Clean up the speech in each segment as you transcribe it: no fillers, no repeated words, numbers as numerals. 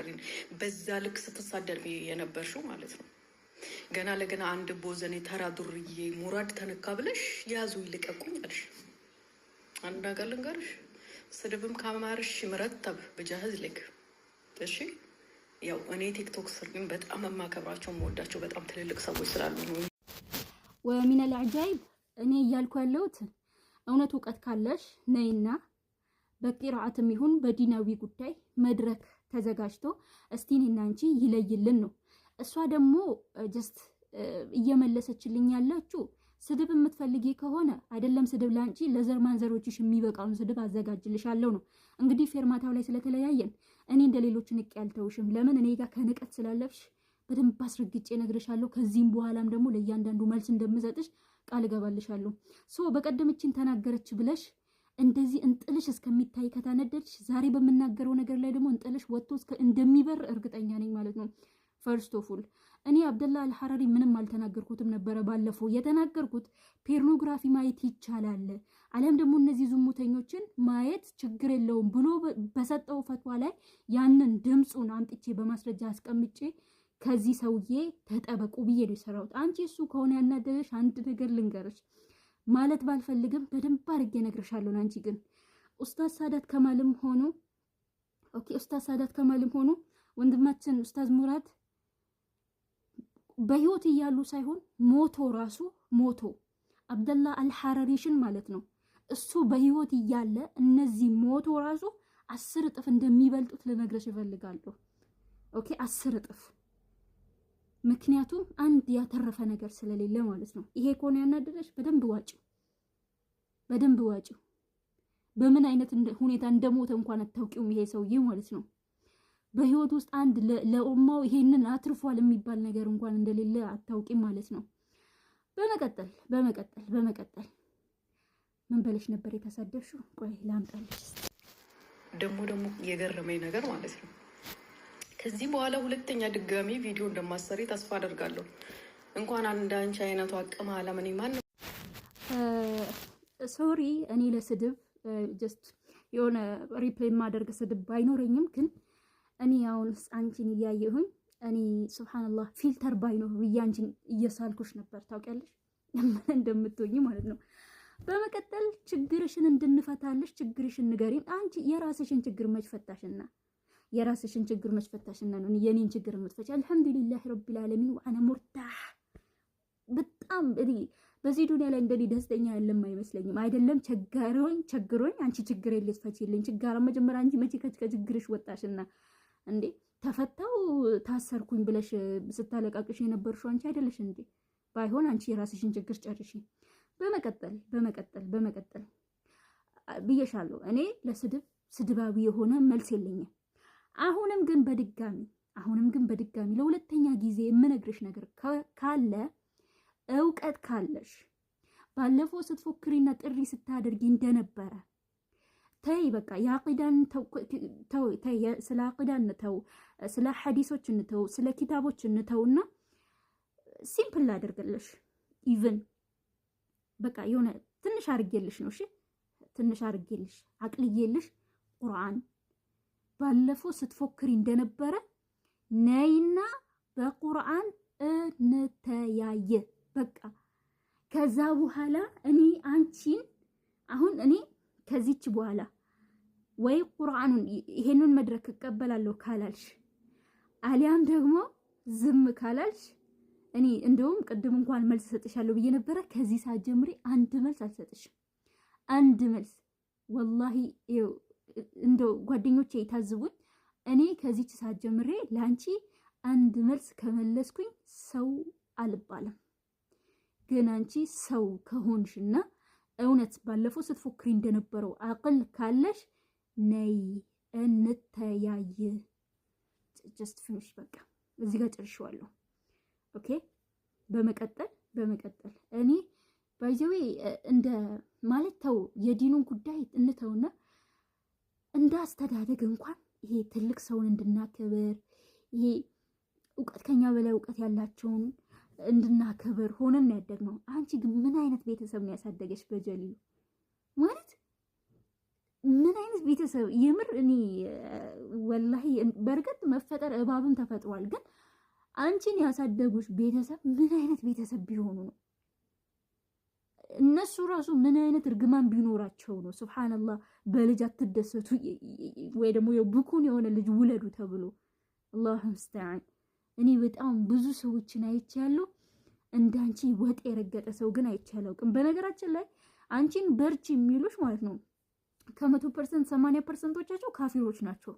አልሐረሪን በዛ ልክ ስትሳደብ የነበርሽው ማለት ነው። ገና ለገና አንድ ቦዘኔ ተራ ዱርዬ ሙራድ ተነካ ብለሽ ያዙ ይልቀቁኝ አልሽ። አንድ ነገር ልንገርሽ፣ ስድብም ካማርሽ مرتب بجهز لك። እሺ፣ ያው እኔ ቲክቶክ ስር ግን በጣም የማከብራቸው የምወዳቸው በጣም ትልልቅ ሰዎች ስላሉ ነው። ومن العجائب እኔ እያልኩ ያለሁት እውነት እውቀት ካለሽ ነይና በቂርአትም ይሁን በዲናዊ ጉዳይ መድረክ ተዘጋጅቶ እስቲ እኔና አንቺ ይለይልን ነው። እሷ ደግሞ just እየመለሰችልኝ ያለችው ስድብ የምትፈልጊ ከሆነ አይደለም ስድብ ለአንቺ ለዘር ማንዘሮችሽ የሚበቃውን ስድብ አዘጋጅልሻለሁ ነው። እንግዲህ ፌርማታው ላይ ስለተለያየን እኔ እንደ ሌሎች ንቄ አልተውሽም። ለምን እኔ ጋር ከንቀት ስላለፍሽ በደንብ አስረግጬ እነግርሻለሁ። ከዚህም በኋላም ደግሞ ለእያንዳንዱ መልስ እንደምሰጥሽ ቃል እገባልሻለሁ። So በቀደምችን ተናገረች ብለሽ እንደዚህ እንጥልሽ እስከሚታይ ከተነደድሽ ዛሬ በምናገረው ነገር ላይ ደግሞ እንጥልሽ ወጥቶ እንደሚበር እርግጠኛ ነኝ ማለት ነው። First of all እኔ አብደላ አልሐራሪ ምንም አልተናገርኩትም ነበረ። ባለፈው የተናገርኩት ፔርኖግራፊ ማየት ይቻላል አሊያም ደግሞ እነዚህ ዝሙተኞችን ማየት ችግር የለውም ብሎ በሰጠው ፈትዋ ላይ ያንን ድምፁን አምጥቼ በማስረጃ አስቀምጬ ከዚህ ሰውዬ ተጠበቁ ብዬ ነው የሰራሁት። አንቺ እሱ ከሆነ ያናደደሽ አንድ ነገር ልንገርሽ፣ ማለት ባልፈልግም በደንብ አድርጌ እነግርሻለሁ። አንቺ ግን ኡስታዝ ሳዳት ከማልም ሆኖ፣ okay፣ ኡስታዝ ሳዳት ከማልም ሆኖ ወንድማችን ኡስታዝ ሙራድ በህይወት እያሉ ሳይሆን ሞቶ ራሱ ሞቶ አብደላ አልሐረሪሽን ማለት ነው፣ እሱ በህይወት እያለ እነዚህ ሞቶ ራሱ 10 እጥፍ እንደሚበልጡት ልነግረሽ እፈልጋለሁ። Okay፣ 10 እጥፍ። ምክንያቱም አንድ ያተረፈ ነገር ስለሌለ ማለት ነው። ይሄ ከሆነ ያናደደሽ በደንብ ዋጪው፣ በደንብ ዋጪው። በምን አይነት ሁኔታ እንደሞተ እንኳን አታውቂውም ይሄ ሰውዬ ማለት ነው። በህይወት ውስጥ አንድ ለኡማው ይሄንን አትርፏል የሚባል ነገር እንኳን እንደሌለ አታውቂም ማለት ነው። በመቀጠል ምን በለሽ ነበር የተሳደብሽው? ቆይ ላምጣልሽ። ደግሞ የገረመኝ ነገር ማለት ነው፣ ከዚህ በኋላ ሁለተኛ ድጋሚ ቪዲዮ እንደማሰሪ ተስፋ አደርጋለሁ። እንኳን አንድ አንቺ አይነቱ አቅም አለምን ማን Sorry፣ እኔ ለስድብ just የሆነ reply የማደርግ ስድብ ባይኖረኝም ግን እኔ አሁን አንቺን እያየሁኝ እኔ ሱብሃነላህ filter ባይኖር ብዬ አንቺን እየሳልኩሽ ነበር። ታውቂያለሽ ምን እንደምትሆኝ ማለት ነው። በመቀጠል ችግርሽን እንድንፈታልሽ ችግርሽን ንገሪን። አንቺ የራስሽን ችግር መች ፈታሽና? የራስሽን ችግር መች ፈታሽና ነው የኔን ችግር የምትፈች? الحمد لله رب العالمين وأنا مرتاح። በጣም እኔ በዚህ ዱንያ ላይ እንደኔ ደስተኛ ያለም አይመስለኝም። አይደለም ቸገሮኝ ቸግሮኝ አንቺ ችግር ልትፈቺልኝ ችጋራ መጀመሪያ አንቺ መቼ ከችግርሽ ወጣሽና እንዴ? ተፈታው ታሰርኩኝ ብለሽ ስታለቃቅሽ የነበርሽው አንቺ አይደለሽ እንዴ? ባይሆን አንቺ የራስሽን ችግር ጨርሺ። በመቀጠል ብዬሻለሁ፣ እኔ ለስድብ ስድባዊ የሆነ መልስ የለኝም። አሁንም ግን በድጋሚ ለሁለተኛ ጊዜ የምነግርሽ ነገር ካለ እውቀት ካለሽ ባለፈው ስትፎክሪና ጥሪ ስታደርጊ እንደነበረ ተይ፣ በቃ የአቂዳን ተው፣ ስለ አቂዳ እንተው፣ ስለ ሐዲሶች እንተው፣ ስለ ኪታቦች እንተውና simple ላደርግልሽ፣ even በቃ የሆነ ትንሽ አርጌልሽ ነው። እሺ፣ ትንሽ አርጌልሽ አቅልዬልሽ ቁርአን ባለፈው ስትፎክሪ እንደነበረ ነይና በቁርአን እንተያየ። በቃ ከዛ በኋላ እኔ አንቺን አሁን እኔ ከዚች በኋላ ወይ ቁርአኑን ይሄንን መድረክ እቀበላለሁ ካላልሽ አሊያም ደግሞ ዝም ካላልሽ እኔ እንደውም ቅድም እንኳን መልስ እሰጥሻለሁ ብዬ ነበረ። ከዚህ ሰዓት ጀምሬ አንድ መልስ አልሰጥሽም። አንድ መልስ ወላሂ እንደው ጓደኞቼ የታዝቡኝ። እኔ ከዚች ሰዓት ጀምሬ ለአንቺ አንድ መልስ ከመለስኩኝ ሰው አልባልም። ግን አንቺ ሰው ከሆንሽና እውነት ባለፈው ስትፎክሪ እንደነበረው አቅል ካለሽ ነይ እንተያይ። Just finish፣ በቃ እዚህ ጋር ጨርሼዋለሁ። Okay፣ በመቀጠል እኔ by the way እንደ ማለት ተው የዲኑን ጉዳይ እንተውና እንደ አስተዳደግ እንኳን ይሄ ትልቅ ሰውን እንድናከብር፣ ይሄ እውቀት ከኛ በላይ እውቀት ያላቸውን እንድናከብር ሆነን ነው ያደግነው። አንቺ ግን ምን አይነት ቤተሰብ ነው ያሳደገሽ? በጀሊሉ ማለት ምን አይነት ቤተሰብ የምር እኔ ወላሂ፣ በእርግጥ መፈጠር እባብም ተፈጥሯል፣ ግን አንቺን ያሳደጉሽ ቤተሰብ ምን አይነት ቤተሰብ ቢሆኑ ነው? እነሱ ራሱ ምን አይነት እርግማን ቢኖራቸው ነው? ሱብሓነላህ፣ በልጅ አትደሰቱ ወይ ደግሞ የብኩን የሆነ ልጅ ውለዱ ተብሎ። አላሁ ሙስተዓን። እኔ በጣም ብዙ ሰዎችን አይቻለሁ። እንዳንቺ ወጥ የረገጠ ሰው ግን አይቼ አላውቅም። በነገራችን ላይ አንቺን በርቺ የሚሉሽ ማለት ነው ከ100% 80%ኦቻቸው ካፊሮች ናቸው።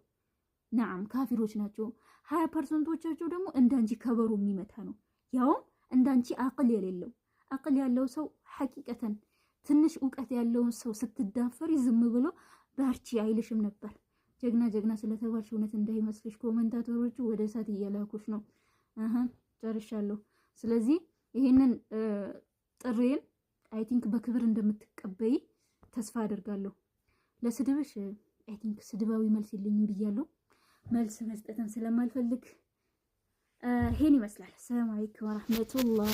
ናም ካፊሮች ናቸው። 20%ኦቻቸው ደግሞ እንዳንቺ ከበሮ የሚመታ ነው። ያውም እንዳንቺ አቅል የሌለው። አቅል ያለው ሰው፣ ሐቂቀተን ትንሽ እውቀት ያለውን ሰው ስትዳፈሪ ዝም ብሎ በርቺ አይልሽም ነበር። ጀግና ጀግና ስለተባልሽ እውነት እንዳይመስልሽ commentator ኦቹ ወደ እሳት እየላኩሽ ነው። ጨርሻለሁ። ስለዚህ ይሄንን ጥሪዬን I think በክብር እንደምትቀበይ ተስፋ አደርጋለሁ። ለስድብሽ I think ስድባዊ መልስ የለኝም ብያለሁ። መልስ መስጠትን ስለማልፈልግ ይሄን ይመስላል። ሰላም አለይኩም ወራህመቱላህ።